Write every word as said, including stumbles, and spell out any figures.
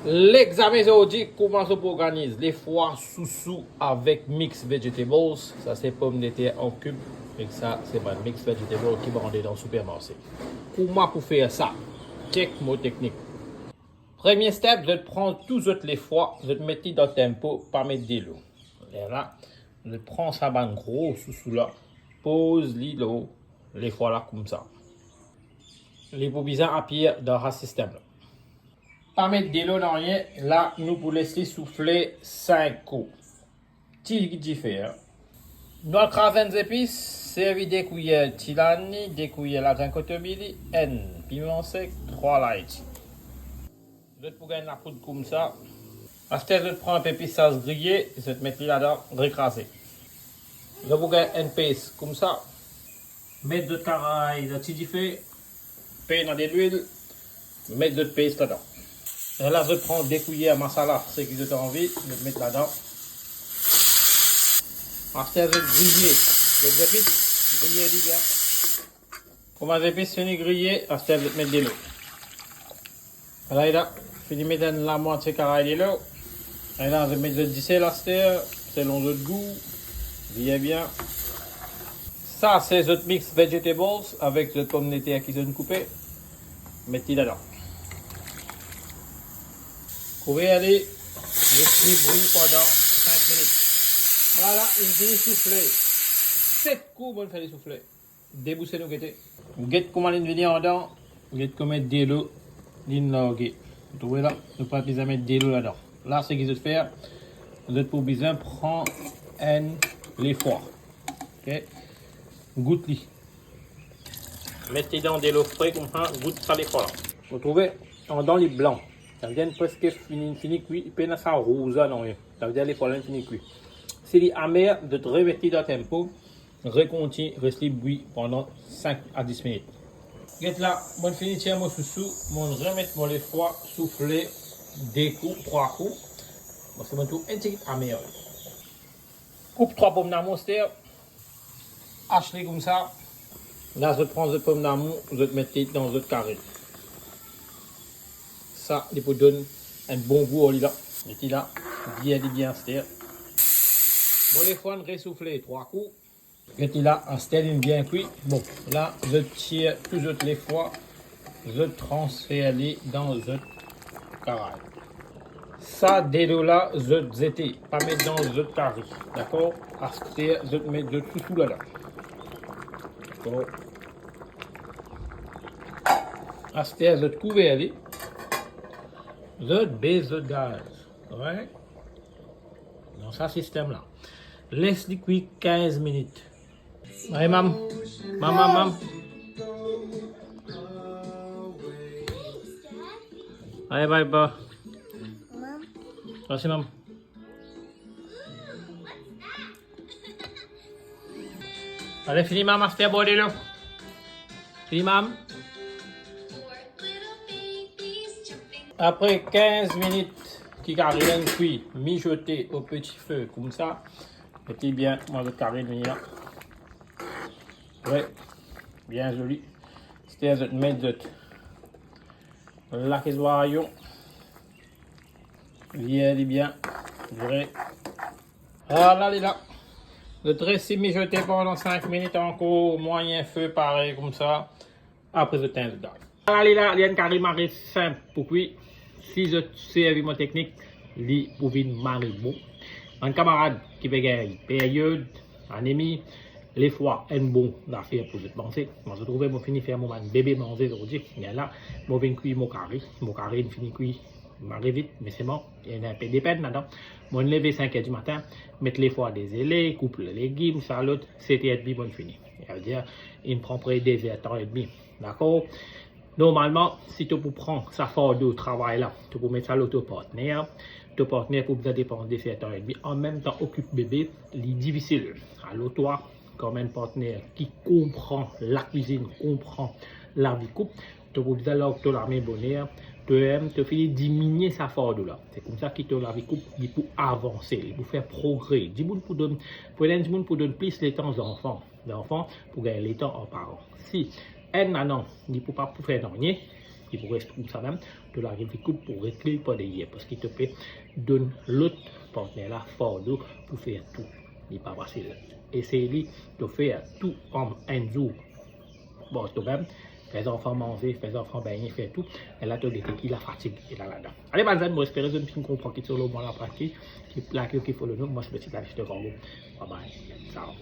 Legzame zordi, kouma zot pou organiz lefwa sousou avek mix vegetables. Sa se pomdeter an kib, ek sa se bann mix vegetable ki vande dan sipermarse. Kouma pou fer sa? Kek mo teknik. Premie step, zot pran tou zot lefwa, zot met li dan tempo, pa met delo. Lerla, zot pran sa bann gro sousou la, poz li lor lefwa la koumsa. Li pou bizin apiye dan sa sistem la. Pa met delo nanye, la nou pou les li soufle sink kou. Ti dife, hein. Nou al kraz enn zepis, servi de kwiyer ti lani, de kwiyer lagrin kotomili, enn piman sek, trwa laeti. Zot pou gagn lapoud koumsa. Aster zot pran enpe pistas griye, zot met li ladan, rekraze. Zot pou gagn enn pes koumsa. Met zot karay dan ti dife, pena delwil, met zot pes ladan. Lerla zot pran de kwiyer masala, seki zot anvi, zot met ladan. Aster zot griye zot zepis, griye li bien. Kouma zepis fini griye, aster zot met delo. Ala li la, fini met enn lamwatie karay delo. Ala zot met zot disel aster, selon zot gou. Bien, bien. Sa se zot mix vegetables avek zot pomdeter ki zot koupe. Met li ladan. Kouver li, les li bwi pandan sink minit. Ala la, li fini soufle. Set kou, mo fer li soufle. Debouse nou gete. Get kouma linn vini andan, get kouma delo linn large. Ou trouve la, nou pa bizin met delo ladan. La, seki zot fer, zot pou bizin pran enn lefwa. Ok? Gout li. Met li dan delo fre koumsa, gout sa lefwa la. Ou trouve, andan li blan. Savedir preske fini, fini kwi, pena sa rouz la nanye. Savedir lefwa la fini kwi. Si li amer, zot remet li dan tempo, rekontign les li bwi pandan sink a dis minit. Get la, mo'nn fini tir mo sousou, mo'nn remet mo lefwa soufle de kou, trwa kou. Parski mo'nn trouv enn tigit amer. Koup trwa pomdamour aster, ash li koumsa. La zot pran zot pomdamour, zot met li dan zot kari. Sa, li pou donn enn bon gou ar li la. Met li la, vir li bien aster. Mo lefwa inn resoufle trwa kou. Get li la, aster linn bien kwi. Bon, la, zot tir tou zot lefwa, zot transfer li dan zot karay. Sa delo la, zot zete, pa met dan zot kari, dakor? Aster, zot met zot sousou ladan. Dakor? Aster, zot kouver li, zot bes zot gaz. Wi. Dan sa sistem la. Les li kwi kinz minit. Allez, mam. Mam, mam, mam. Allez, bye, bye. Merci, mam. Allez, fini, mam, aster bor delo. Fini, mam. Apre kinz minit ki kari inn kwi, mijote o peti fe koumsa. Met li bien, kouma zot kari vini la. Wi, bien zoli. Aster zot met zot lake zwayon. Vir li bien, vire. Ala li la. Zot les li mijote pandan sink minit ankor, mwayin fe, parey koumsa. Apre zot tegn zot gaz. Ala li la, li enn kari mari sinp pou kwi. Si zot servi mo teknik, li pou vinn mari bon. Bann kamarad ki pe gagn period, anemi, lefwa enn bon zafer pou zot manze. Mwa, zot trouve mo fini fer mo bann bebe manze zordi. Bien la, mo vinn kwi mo kari. Mo kari inn fini kwi mari vit, me selman ena enpe depenn ladan. Mo'nn leve sink er dimatin, met lefwa dezele, koup legim, sa lot, set er edmi mo'nn fini. Savedir, inn pran pre de zer tan edmi. Dakor? Normalman, si to pou pran sa fardo travay la, to pou met sa lor to partner, to partner pou bizin depans de zer tan edmi, anmemtan okip bebe, li difisil. Alor twa, kouma enn partner ki konpran lakwizinn, konpran lavi koup, to pou bizin larg to lame boner, to, to fini diminie sa fardo la. Se koumsa ki to lavi koup, li pou avanse, li pou fer progre. Dimoun pou donn, pou ena dimoun pou donn plis letan zanfan. Zanfan pou gagn letan ar paran. Si enn la non, li pou pa pou fer nanye, Ki pou res koumsa mem, to larive koup pou ret li par deryer, parski to pe donn lot partner la fardo pou fer tou. Li pa fasil. Esey li, to fer tou an enn zour. Bon, to mem, fer zanfan manze, fer zanfan begne, fer tou. E la to gete ki lafatig ena ladan. Ale bann zanmi, mo espere zot finn konpran kiksoz lor mwa lapati, ki like, ki follow nou, mo se Petit Alex de Rango. Bye bye. Ciao.